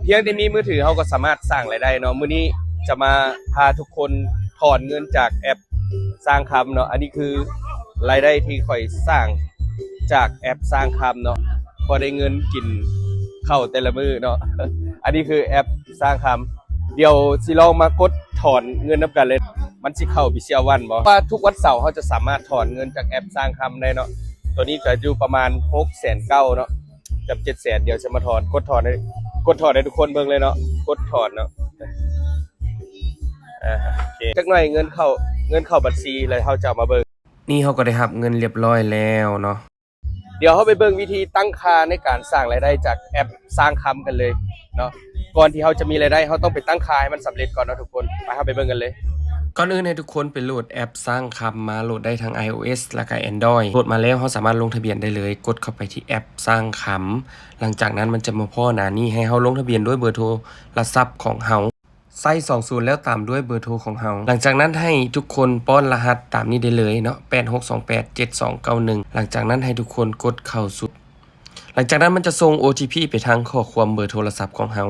ພຽງແຕ່ມີມືຖືເຮົາກໍສາມາດສ້າງລາຍໄດ້ເນາະ. ມື້ນີ້ຈະມາພາທຸກຄົນຖອນເງິນຈາກແອັບສ້າງຄຳເນາະ. ອັນນີ້ຄືລາຍໄດ້ທີ່ຂ້ອຍສ້າງຈາກແອັບສ້າງຄຳເນາະ, ພໍໄດ້ເງິນກິນເຂົ້າແຕ່ລະມື້ເນາະ. ອັນນີ້ຄືແອັບສ້າງຄຳ. ດຽວຊິລອງມາກົດຖອນເງິນນຳກັນເລີຍ, ມັນຊິເຂົ້າ Visual One ບໍ່? ວ່າທຸກວັນເສົາເຮົາຈະສາມາດຖອນເງິນຈາກແອັບສ້າງຄຳໄດ້ເນາະ. ຕົວນີ້ຈະຢູ່ປະມານຫົກແສນເກົ້າເນາະ ກັບເຈັດແສນ. ດຽວຈະມາຖອນ, ກົດຖອນໃຫ້ ກົດຖອນໃຫ້ທຸກຄົນເບິ່ງເລີຍເນາະ, ກົດຖອນເນາະ. ອາ ໂອເຄ ຈັກໜ້ອຍເງິນເຂົ້າ, ເງິນເຂົ້າບັນຊີ ແລ້ວເຮົາຈະເອົາມາເບິ່ງ. ນີ້ເຮົາກໍໄດ້ຮັບເງິນລຽບຮ້ອຍແລ້ວເນາະ. ດຽວເຮົາໄປເບິ່ງວິທີຕັ້ງຄ່າໃນການສ້າງລາຍໄດ້ຈາກແອັບສ້າງຄຳກັນເລີຍເນາະ. ກ່ອນທີ່ເຮົາຈະມີລາຍໄດ້ ເຮົາຕ້ອງໄປຕັ້ງຄ່າໃຫ້ມັນສຳເລັດກ່ອນເນາະທຸກຄົນ. ໄປ ເຮົາໄປເບິ່ງກັນເລີຍ. ກ່ອນອື່ນໃຫ້ທຸກຄົນໄປໂຫຼດແອັບສ້າງຄຳມາ, ໂຫຼດໄດ້ທັງ iOS ແລ້ວກໍ Android. ໂຫຼດມາແລ້ວ ເຮົາສາມາດລົງທະບຽນໄດ້ເລີຍ, ກົດເຂົ້າໄປທີ່ແອັບສ້າງຄຳ. ຫຼັງຈາກນັ້ນມັນຈະມາພໍ້ໜ້ານີ້ ໃຫ້ເຮົາລົງທະບຽນດ້ວຍເບີໂທລະສັບຂອງເຮົາ. ໃສ່ສອງສູນແລ້ວຕາມດ້ວຍເບີໂທຂອງເຮົາ. ຫຼັງຈາກນັ້ນໃຫ້ທຸກຄົນປ້ອນລະຫັດຕາມນີ້ໄດ້ເລີຍເນາະ, ແປດຫົກສອງແປດເຈັດສອງເກົ້າໜຶ່ງ. ຫຼັງຈາກນັ້ນໃຫ້ທຸກຄົນກົດເຂົ້າສູ່, ຫຼັງຈາກນັ້ນມັນຈະສົ່ງ ໂອທີພີ ໄປທາງຂໍ້ຄວາມເບີໂທລະສັບຂອງເຮົາ.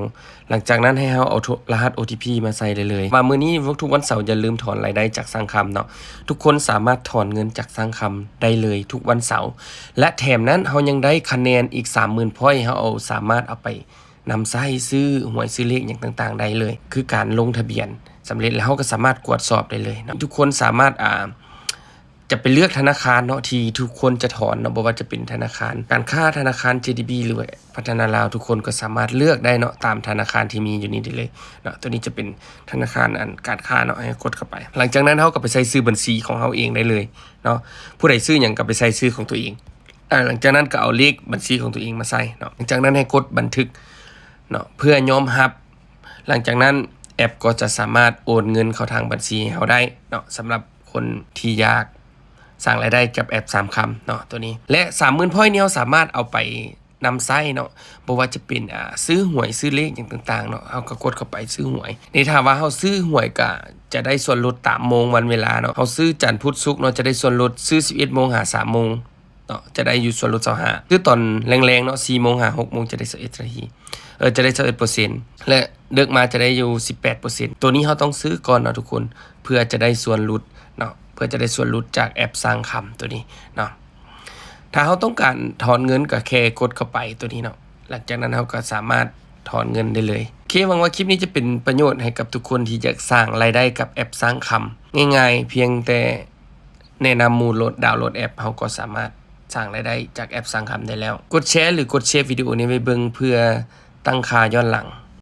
ຫຼັງຈາກນັ້ນໃຫ້ເຮົາເອົາໂທ ລະຫັດ ໂອທີພີ ມາໃສ່ໄດ້ເລີຍ. ວ່າມື້ນີ້ທຸກວັນເສົາຢ່າລືມຖອນລາຍໄດ້ຈາກສ້າງຄຳເນາະ. ທຸກຄົນສາມາດຖອນເງິນຈາກສ້າງຄຳໄດ້ເລີຍທຸກວັນເສົາ ແລະ ແຖມນັ້ນເຮົາຍັງໄດ້ຄະແນນອີກສາມໝື່ນພອຍ, ເຮົາເອົາ ສາມາດເອົາໄປ ນຳໃຊ້ຊື້ຫວຍຊື້ເລກຫຍັງຕ່າງໆໄດ້ເລີຍ, ຄືການລົງທະບຽນສຳເລັດແລ້ວ ເຮົາກໍສາມາດກວດສອບໄດ້ເລີຍເນາະ. ທຸກຄົນສາມາດ ອ່າ ຈະໄປເລືອກທະນາຄານເນາະ ທີ່ທຸກຄົນຈະຖອນເນາະ, ບໍ່ວ່າຈະເປັນທະນາຄານການຄ້າ, ທະນາຄານ ເຈດີບີ ຫຼືວ່າພັດທະນາລາວ, ທຸກຄົນກໍສາມາດເລືອກໄດ້ເນາະ ຕາມທະນາຄານທີ່ມີຢູ່ນີ້ໄດ້ເລີຍເນາະ. ຕົວນີ້ຈະເປັນທະນາຄານ ອັນ ການຄ້າເນາະ, ໃຫ້ກົດເຂົ້າໄປ. ຫຼັງຈາກນັ້ນເຮົາກໍໄປໃສ່ຊື່ບັນຊີຂອງເຮົາເອງໄດ້ເລີຍເນາະ, ຜູ້ໃດຊື່ຫຍັງກໍໄປໃສ່ຊື່ຂອງຕົວເອງ. ອາ ຫຼັງຈາກນັ້ນກໍເອົາເລກບັນຊີຂອງຕົວເອງມາໃສ່ເນາະ. ຫຼັງຈາກນັ້ນໃຫ້ກົດບັນທຶກເນາະ ເພື່ອຍອມຮັບ. ຫຼັງຈາກນັ້ນແອັບກໍຈະສາມາດໂອນເງິນເຂົ້າທາງບັນຊີໃຫ້ເຮົາໄດ້ເນາະ, ສຳລັບຄົນທີ່ຢາກສ້າງລາຍໄດ້ກັບແອັບສາມຄຳເນາະ ຕົວນີ້. ແລະ ສາມໝື່ນພອຍນີ້ເຮົາສາມາດເອົາໄປນຳໃຊ້ເນາະ, ບໍ່ວ່າຈະເປັນ ອາ ຊື້ຫວຍ, ຊື້ເລກຫຍັງຕ່າງໆເນາະ, ເຮົາກໍກົດເຂົ້າໄປຊື້ຫວຍ. ນີ້ຖ້າວ່າເຮົາຊື້ຫວຍກໍຈະໄດ້ສ່ວນລົດຕາມໂມງວັນເວລາເນາະ. ເຮົາຊື້ຈັນ ພຸດ ສຸກເນາະ ຈະໄດ້ສ່ວນລົດ, ຊື້ສິບເອັດໂມງຫາສາມໂມງ ເນາະ ຈະໄດ້ຢູ່ສ່ວນລົດຊາວຫ້າ, ຄືຕອນແລງໆເນາະ ສີ່ໂມງຫາຫົກໂມງຈະໄດ້ຊາວເອັດ ເອີ ຈະໄດ້ຊາວເອັດເປີເຊັນ ແລະ ເລິກມາຈະໄດ້ຢູ່ສິບແປດເປີເຊັນ. ຕົວນີ້ເຮົາຕ້ອງຊື້ກ່ອນເນາະທຸກຄົນ ເພື່ອຈະໄດ້ສ່ວນຫຼຸດເນາະ, ເພື່ອຈະໄດ້ສ່ວນຫຼຸດຈາກແອັບສ້າງຄຳຕົວນີ້ເນາະ. ຖ້າເຮົາຕ້ອງການຖອນເງິນກໍແຄ່ກົດເຂົ້າໄປຕົວນີ້ເນາະ, ຫຼັງຈາກນັ້ນເຮົາກໍສາມາດຖອນເງິນໄດ້ເລີຍ. ໂອເຄ ຫວັງວ່າຄລິບນີ້ຈະເປັນປະໂຫຍດໃຫ້ກັບທຸກຄົນທີ່ຢາກສ້າງລາຍໄດ້ກັບແອັບສ້າງຄຳ ງ່າຍໆ ພຽງແຕ່ ແນະນຳໝູ່ໂຫຼດ ດາວໂຫຼດແອັບ ເຮົາກໍສາມາດສ້າງລາຍໄດ້ຈາກແອັບສ້າງຄຳໄດ້ແລ້ວ. ກົດແຊ ຫຼື ກົດເຊບວິດີໂອນີ້ໄວ້ເບິ່ງ ເພື່ອຕັ້ງຄ່າຍ້ອນຫຼັງ